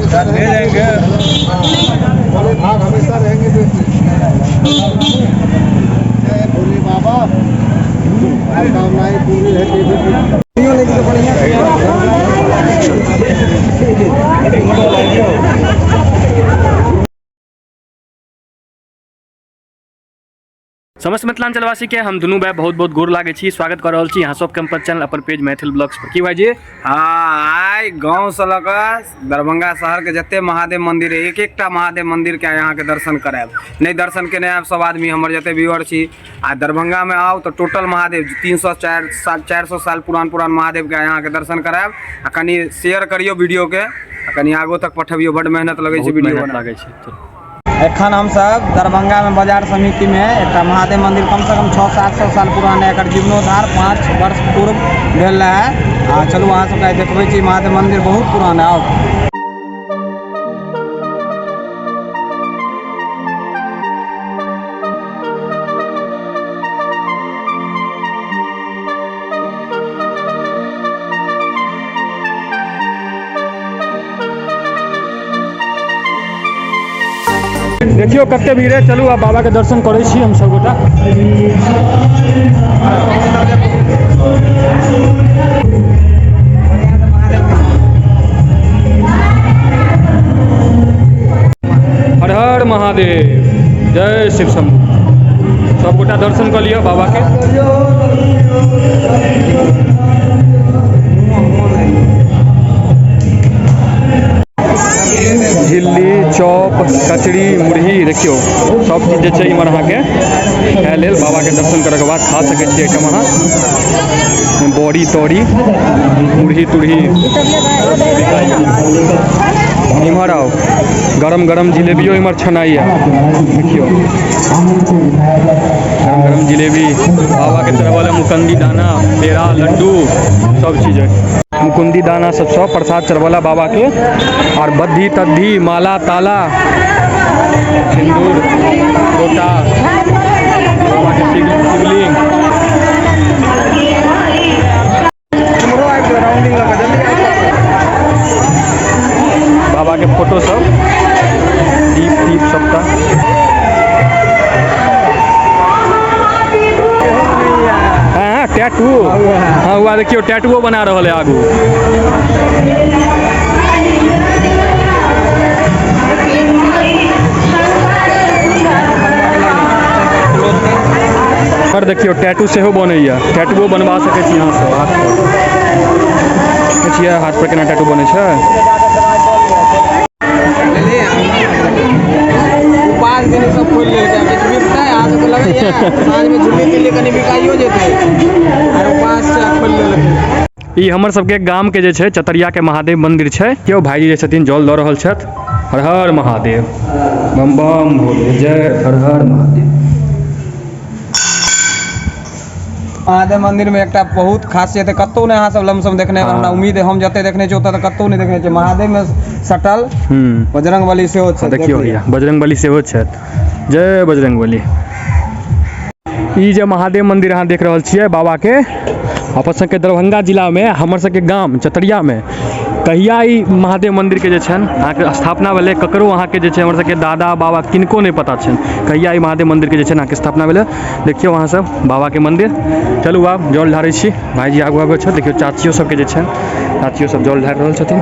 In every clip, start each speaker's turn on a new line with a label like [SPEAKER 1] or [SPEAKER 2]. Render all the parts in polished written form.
[SPEAKER 1] हमेशा रहेंगे, भोले भाग हमेशा रहेंगे। जय भोले बाबा, कामनाएं पूरी है।
[SPEAKER 2] समस्त मिथिलांचलवासी के हम दुनू भाई बहुत बहुत गोर लागै छी, स्वागत कर रहल छी अहाँ सबके अपन चैनल अपन पेज मैथिल ब्लॉग्स पर। की भाईजी?
[SPEAKER 3] हाँ, आइ गाँव से लऽ कऽ दरभंगा शहर के जते महादेव मंदिर है, एक एकटा महादेव मंदिर के अहाँ के दर्शन करायब। नहीं दर्शन केने आयब सब आदमी हमर जते व्यूअर छी, आ दरभंगा में आउ तो टोटल महादेव 300 400 400 साल पुरान पुरान महादेव के अहाँ के दर्शन करायब। आ कनी शेयर करियो वीडियो के, आ कनी आगो तक पठबियो, बड मेहनत लगै छै वीडियो
[SPEAKER 2] बनाबै लागै छै।
[SPEAKER 3] एखन हमसब दरभंगा में बाजार समिति में एकटा महादेव मंदिर कम से कम 600-700 साल पुरान है, एकर जीर्णोद्धार 5 वर्ष पूर्व भेल रहे। आ चलू अहाँ सबके देखबै छी महादेव मंदिर बहुत पुरान है। आउ
[SPEAKER 2] देखियो कते भीड़ है। चलू आब बाबा के दर्शन करै छी हम सब गोटा। हर हर महादेव, जय शिव शंभू। सब गोटा दर्शन कऽ लिअ बाबा के। झिल्ली, चॉप, कचरी, मुरही, देखियो सब चीज जे छै इमहर अहाँके खाय लेल बाबा के दर्शन करैके बाद खा सकै छियै एहिठाम अहाँ। बड़ी तोरी मुरही तुरही। इमहर आउ, गरम गरम जिलेबियो इमहर छनाइया। देखियो गरम गरम जिलेबी, बाबा के चढ़वल मुकंदी दाना, पेड़ा, लड्डू सब चीज है। मुकुंदी दाना सब सब प्रसाद चढ़वला बाबा के। और बद्धी तद्धी, माला ताला, सिंदूर, लोटा, बाबा के शिवलिंग। बाबा के फोटो सब, दीप दीप सबटा। हाँ टैटू, हाँ हुआ देखियो टैटूओ बना रहल है आगू। पर देखियो टैटू सेहो बनैया, टैटूओ बनवा सकै छी अहाँ सब हाथ पर। देखै छियै हाथ पर केना टैटू बनै छै।
[SPEAKER 3] उपास दिन सब खोलि लेलकै, किछु बिकतै अहाँ सबके लगैया साँझ में झिल्ली तिल्ली कनि बिकाइयो जेतै, आर उपास से खोलि लेलकै।
[SPEAKER 2] ई हमर सबके गाम के जे छै चतरिया के महादेव मंदिर छै। केओ भाईजी जे छथिन जल दऽ रहल छथि। हर हर महादेव, बम बम भोले, जय हर हर महादेव।
[SPEAKER 3] महादेव मंदिर में एकटा बहुत खासियत है, कतौ नहि अहाँ सब लमसम देखने हेबै, हमरा उम्मीद है हम जते देखने छी ओतऽ तऽ कतौ नहि देखने छी। महादेव में सटल बजरंगबली सेहो छै।
[SPEAKER 2] देखियो भैया बजरंगबली सेहो छथि, जय बजरंगबली। ई जे महादेव मंदिर अहाँ देख रहल छियै बाबा के, अपन सबके दरभंगा जिला में हमर सबके गाम चतरिया में कहिया ई महादेव मंदिर के जे छनि अहाँके स्थापना भेलै, ककरो अहाँके जे छै हमर सबके दादा बाबा किनको नहि पता छनि कहिया ई महादेव मंदिर के जे छनि अहाँके स्थापना भेलै। देखियौ अहाँ सब बाबा के मंदिर। चलू आब जल ढारै छी, भाईजी आगू आगू छथि। देखियौ चाचियो सबके जे छनि, चाचियो सब जल ढारि रहल छथिन।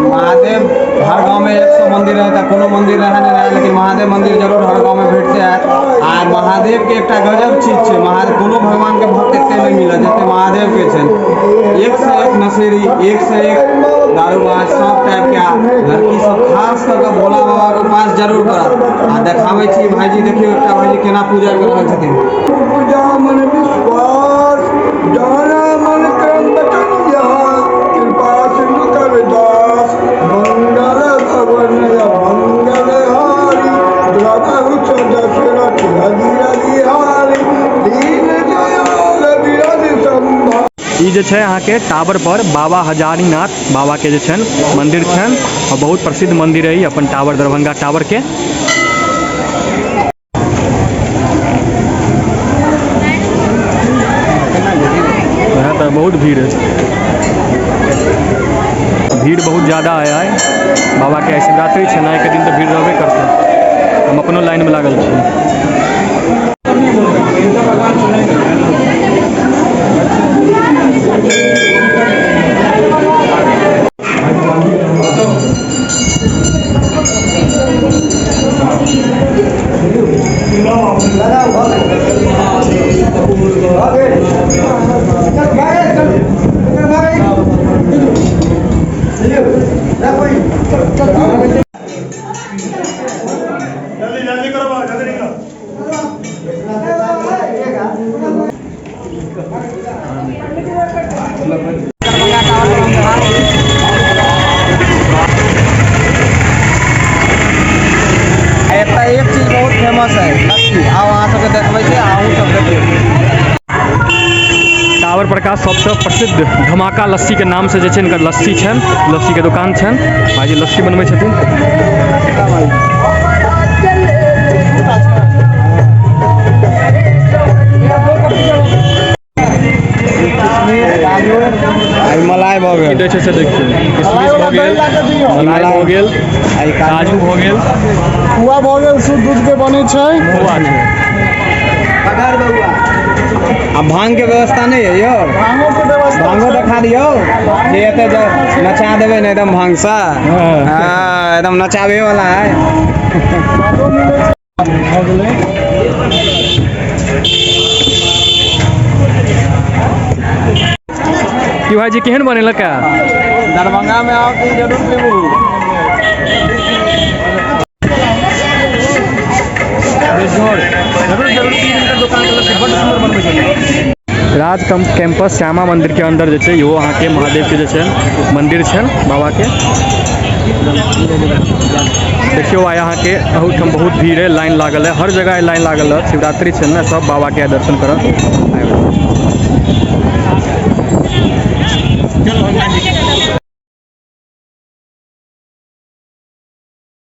[SPEAKER 3] महादेव हर गांव में 100 मंदिर रहता, कोनो मंदिर रहे नहीं रहे, लेकिन महादेव मंदिर जरूर हर गांव में भेटते हैं। आ महादेव के एकटा गजब चीज छै, महादेव कोनो भगवान के भक्त एते नहीं मिलत जते महादेव के छै। एक से एक नशेड़ी, एक से एक दारूबाज, सब टाइप के लड़की सब खास कऽ के भोला बाबा के पास जरूर करत। आ देखाबै छी भाईजी, देखियौ एकटा भाईजी केना पूजा कर रहल छथिन।
[SPEAKER 1] पूजा मन विश्वास जाना मन क्रम बचन यहाँ, कृपा सिंधु कर दास।
[SPEAKER 2] छै अहाँके टावर पर बाबा हजारीनाथ बाबा के जे छनि मंदिर छनि और बहुत प्रसिद्ध मंदिर है अपन टावर दरभंगा टावर के। यहाँ तऽ बहुत भीड़ है, भीड़ बहुत ज़्यादा आया है। बाबा के शिवरात्रि छै ने, के दिन तऽ भीड़ रहबे करतै। हम अपनो लाइन में लागल छी।
[SPEAKER 3] एतऽ एक चीज बहुत फेमस है, लस्सी। आउ अहाँ सबके देखबै छी, अहूँ सब देखियौ।
[SPEAKER 2] टावर पर का सबसे प्रसिद्ध धमाका लस्सी के नाम से जे छै इनकर लस्सी छनि, लस्सी के दुकान छनि। भाईजी लस्सी बनबै छथिन।
[SPEAKER 3] मलाई भऽ गेल।
[SPEAKER 2] की दै छै से देखियौ, किशमिश भऽ गेल, मलाई भऽ गेल, काजू भऽ गेल,
[SPEAKER 1] खोआ भऽ गेल, शुद्ध दूध के बनै छै।
[SPEAKER 2] खोआ छै।
[SPEAKER 3] आ भांग के व्यवस्था नहीं है यौ?
[SPEAKER 1] भांगो के व्यवस्था।
[SPEAKER 3] भांगो देखा दियौ जे एते जे नचा देबै ने एकदम भांग से। हाँ, एकदम नचाबे वाला है।
[SPEAKER 1] भांगो मिलै छै। भऽ गेलै।
[SPEAKER 2] की भाईजी केहन बनेलक है?
[SPEAKER 3] दरभंगा में आओ तुम जरूर पीबू।
[SPEAKER 2] जरूर जरूर पी, दुकान के लस्सी बड सुंदर बनबै छै। राज कैंपस श्यामा मंदिर के अंदर जे छै इहो अहाँके महादेव के जे छै मंदिर छै बाबा के। देखियौ आइ अहाँके अहूठाम बहुत भीड़ है, लाइन लागल है, हर जगह लाइन लागल है। शिवरात्रि छै ने, सब बाबा के दर्शन करऽ।